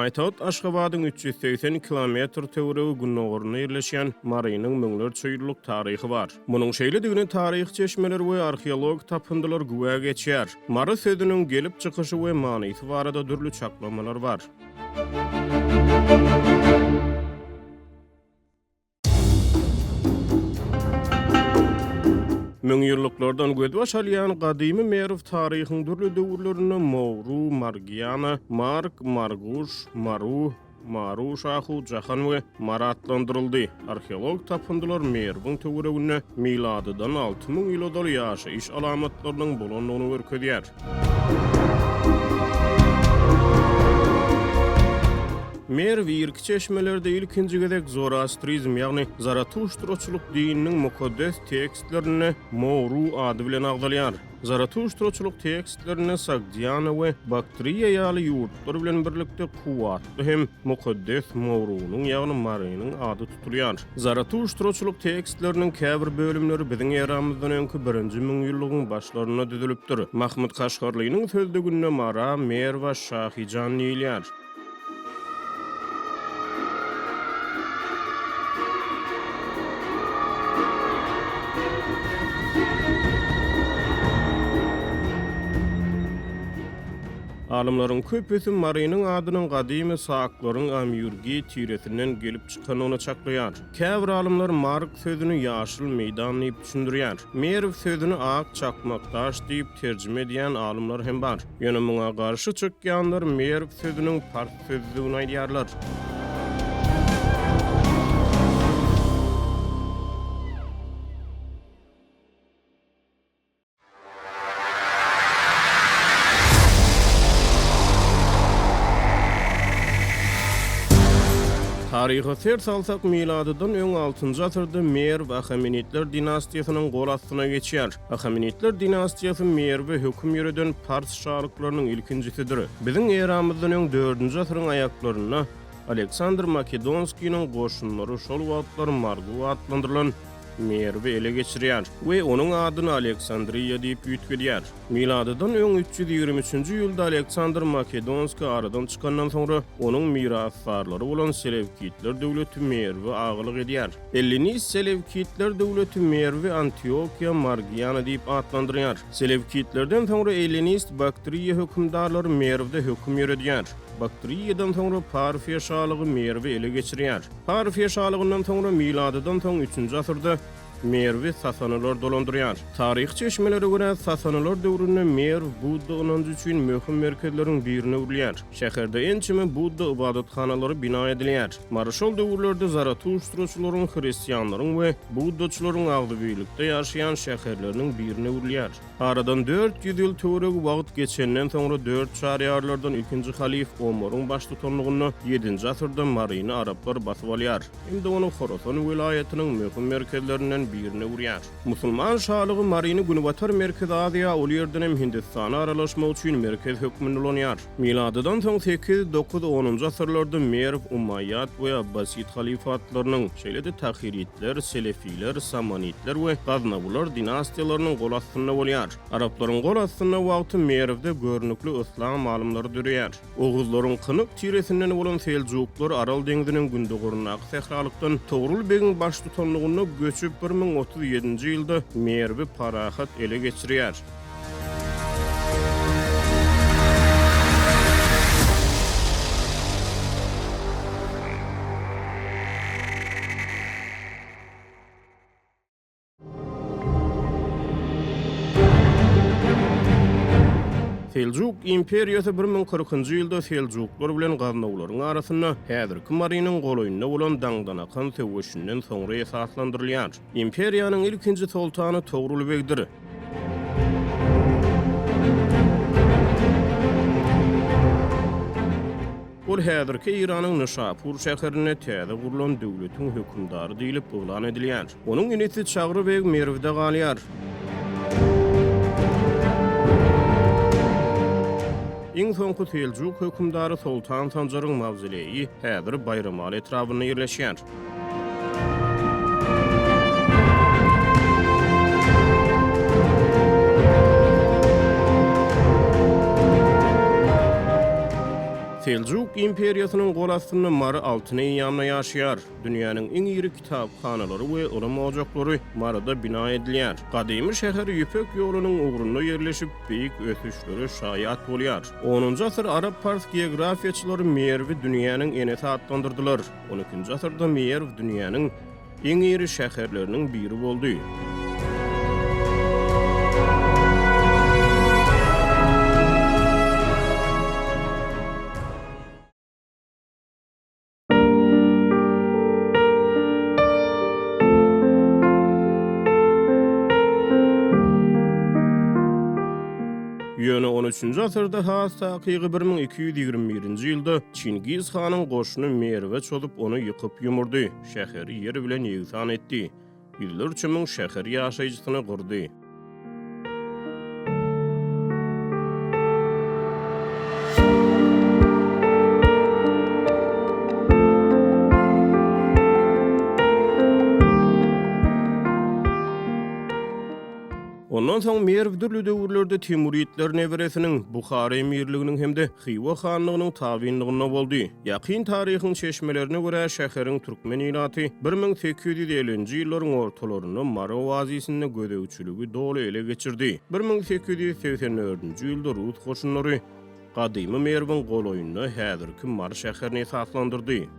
Paýtagt Aşgabadyň 380 kilometr töweregi gündogarynda ýerleşýän Marynyň müňlerçe ýyllyk taryhy bar. Munuň şeýledigine taryhy çeşmeler we arheologik tapyndylar güwä geçýär. Mary sözüniň gelip çykyşy we manysy barada dürli çaklamalar bar. Müňýyllyklardan gözbaş alýan gadymy Merw taryhyň dürli döwürlerinde Mowru, Margiana, Marg, Marguş, Maru, Maru, Şahu, Jahan we Mary atlandyryldy. Arheologik tapyndylar Merwiň töwereginde miladydan 6000 ýyl ozal ýaşaýyş alamatlarynyň bolandygyny görkezýär. Merw irki çeşmelerde ilkinji gezek zoroastrizm, ýagny zaratuştraçylyk dininiň mukaddes tekstlerinde Moru ady bilen agzalýar. Zaratuştraçylyk tekstlerinde Sogdiana we Baktriýa ýaly ýurtlar bilen birlikde kuwwatly hem mukaddes Morunyň, ýagny Marynyň ady tutulýar. Zaratuştraçylyk tekstleriniň käbir bölümleri biziň eramyzdan öňki birinji müňýyllygyň başlarynda düzülipdir. Mahmyt Kaşgarlynyň sözlüginde Mara, Merwa, Şahyjan diýilýär. Alymlaryň köpüsi Marynyň adynyň gadymy saklaryň amýurgi tiresinden gelip çykanyny çaklaýar. Käbir alymlar marg sözüni ýaşyl meýdan diýip düşündirýär. Merw sözüni ak çakmak daş diýip terjime edýän alymlar hem bar. Ýöne muňa garşy çykýanlar merw sözüniň pars sözüdigini aýdýarlar. Taryha ser salsak, miladydan öň altynjy asyrda Merw Ahemenidler dinastiýasynyň gol astyna geçýär. Ahemenidler dinastiýasy Merwe höküm ýöreden pars şalyklarynyň ilkinjisidir. Biziň eramyzdan öň dördünji asyryň aýaklarynda Aleksandr Makedonskiniň goşunlary şol wagtlar Margu atlandyrylan Merwi ele geçirýär we onuň adyny Aleksandriýa diýip üýtgedýär. Miladydan öň 323-nji ýylda Aleksandr Makedonskiý aradan çykandan soňra, onuň mirasdarlary bolan Selewkidler döwleti Merwe agalyk edýär. Ellinist Selewkidler döwleti Merwi Antiokiýa Margiana diýip atlandyrýar. Selewkidlerden soňra ellinist Baktriýa hökümdarlary Merwde höküm ýöredýär. Baktriýadan soňra Parfiýa şalygy Merwi ele geçirýär. Parfiýa şalygyndan soňra miladydan soň üçünji asyrda Merwi sasanylar dolandyrýar. Taryhy çeşmelere görä, sasanylar döwründe Merw budda ynanjy üçin möhüm merkezleriň birine öwrülýär. Şäherde ençeme budda ybadathanalary bina edilýär. Mary şol döwürlerde zaratuştraçylaryň, hristianlaryň we buddaçylaryň agzybirlikde ýaşaýan şäherleriniň birine öwrülýär. Aradan 400 ýyl töweregi wagt geçenden soňra dört çaryýarlardan ikinji halyf Omaryň baştutanlygynda ýedinji asyrda Maryny araplar basyp alýar hem-de ony Horasan welaýatynyň möhüm merkezlerinden birine öwürýär. Musulman şalygy Maryny Günbatar Merkezi Aziýa, ol ýerdenem Hindistana aralaşmak üçin merkez hökmünde ulanýar. Miladydan soň sekiz, dokuz, onunjy asyrlarda Merw, Umaýýad we Abbasid halyfatlarynyň, şeýle-de Tahiritler, Selefiler, Samanitler we Gaznawylar dinastiýalarynyň gol astynda bolýar. Araplaryň gol astynda wagty Merwde görnükli yslam alymlary döreýär. Oguzlaryň kynyk tiresinden bolan seljuklar Aral deňziniň gündogaryndaky sähralykdan Togrul begiň baştutanlygynda göçüp 1037-nji ýylda Merwi parahat ele geçirýär. Seljuk imperiýasy 1040-njy ýylda seljuklar bilen gaznawylaryň arasynda häzirki Marynyň golaýynda bolan Daňdanakan söweşinden soňra esaslandyrylýar. Imperiýanyň ilkinji soltany Togrul begdir. Ol häzirki Eýranyň Nyşapur şäherinde täze gurlan döwletiň hökümdary diýlip yglan edilýär. Onuň inisi Çagry beg Merwde galýar. Iň soňky seljuk hökümdary Soltan Sanjaryň mawzoleýi häzir Baýramaly etrabynda ýerleşýär. Seljuk imperiýasynyň gol astynda Mary altyn eýýamda ýaşaýar. Dünýäniň iň iri kitaphanalary we ylym ojaklary Maryda bina edilýär. Gadymy şäher Ýüpek ýolunyň ugrunda ýerleşip, beýik ösüşlere şaýat bolýar. Onunjy asyr arap-pars geografiýaçylary Merwi dünýäniň enesi atlandyrdylar. On ikinji asyrda Merw dünýäniň iň iri şäherleriniň biri boldy. Ýöne on üçünji asyrda, has takygy 1221-nji ýylda Çingiz hanyň goşuny Merwe çozup, ony ýykyp-ýumurdy, şäheri ýer bilen ýegsan etdi. Ýüzlerçe müň şäher ýaşaýjysyny gyrdy. Ondan soň Merw dürli döwürlerde Temuridler neberesiniň, Buhara emirliginiň hem-de Hywa hanlygynyň tabynlygynda boldy. Ýakyn taryhyň çeşmelerine görä, şäheriň türkmen ilaty 1850-nji ýyllaryň ortalarynda Mary oazisinde gözegçiligi doly ele geçirdi. 1884-nji ýylda rus goşunlary gadymy Merwiň golaýynda häzirki Mary şäherini esaslandyrdy.